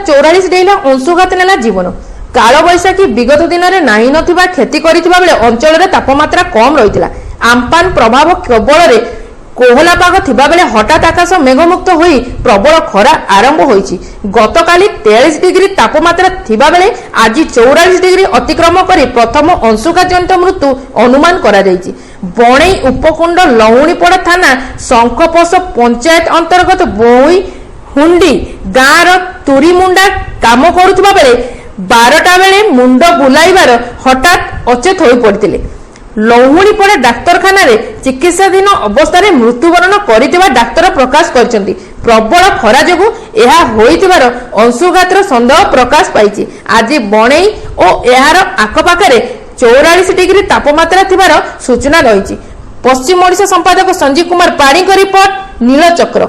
44 ଡେଇଁଲା, ଅଂଶୁଘାତ ନେଲା ଜୀବନ। କାଳବୈଶାଖୀ ବିଗତ ଦିନରେ ନାହିଁ ନଥିବା କ୍ଷତି କରିଥିବା ବେଳେ ଅଞ୍ଚଳରେ ତାପମାତ୍ରା କମ୍ ରହିଥିଲା। ଆମ୍ପାନ ପ୍ରଭାବ କବଳରେ କୋହଲା ପାଗ ଥିବାବେଳେ ହଠାତ୍ ଆକାଶ ମେଘମୁକ୍ତ ହୋଇ ପ୍ରବଳ ଖରା ଆରମ୍ଭ ହୋଇଛି। ଗତକାଲି 43 ଡିଗ୍ରୀ ତାପମାତ୍ରା ଥିବାବେଳେ ଆଜି 44 ଡିଗ୍ରୀ ଅତିକ୍ରମ କରି ପ୍ରଥମ ଅଂଶୁଘାତ ଜନିତ ମୃତ୍ୟୁ ଅନୁମାନ କରାଯାଇଛି। ବଣେଇ ଉପଖଣ୍ଡ ଲହୁଣୀପଡ଼ା ଥାନା ଶଙ୍ଖପୋଷ ପଞ୍ଚାୟତ ଅନ୍ତର୍ଗତ ବୋଇ ହୁଣ୍ଡି ଗାଁର ତୁରିମୁଣ୍ଡା କାମ କରୁଥିବା ବେଳେ 12ଟା ବେଳେ ମୁଣ୍ଡ ବୁଲାଇବାର ହଠାତ୍ ଅଚେତ ହୋଇପଡ଼ିଥିଲେ। ଲହୁଣୀପଡ଼ା ଡାକ୍ତରଖାନାରେ ଚିକିତ୍ସାଧୀନ ଅବସ୍ଥାରେ ମୃତ୍ୟୁବରଣ କରିଥିବା ଡାକ୍ତର ପ୍ରକାଶ କରିଛନ୍ତି। ପ୍ରବଳ ଖରା ଯୋଗୁଁ ଏହା ହୋଇଥିବାର ଅଂଶୁଘାତର ସନ୍ଦେହ ପ୍ରକାଶ ପାଇଛି। ଆଜି ବଣେଇ ଓ ଏହାର ଆଖପାଖରେ 44 ଡିଗ୍ରୀ ତାପମାତ୍ରା ଥିବାର ସୂଚନା ରହିଛି। ପଶ୍ଚିମ ଓଡ଼ିଶା ସମ୍ପାଦକ ସଞ୍ଜୀବ କୁମାର ପାଢ଼ୀଙ୍କ ରିପୋର୍ଟ, ନୀଳଚକ୍ର।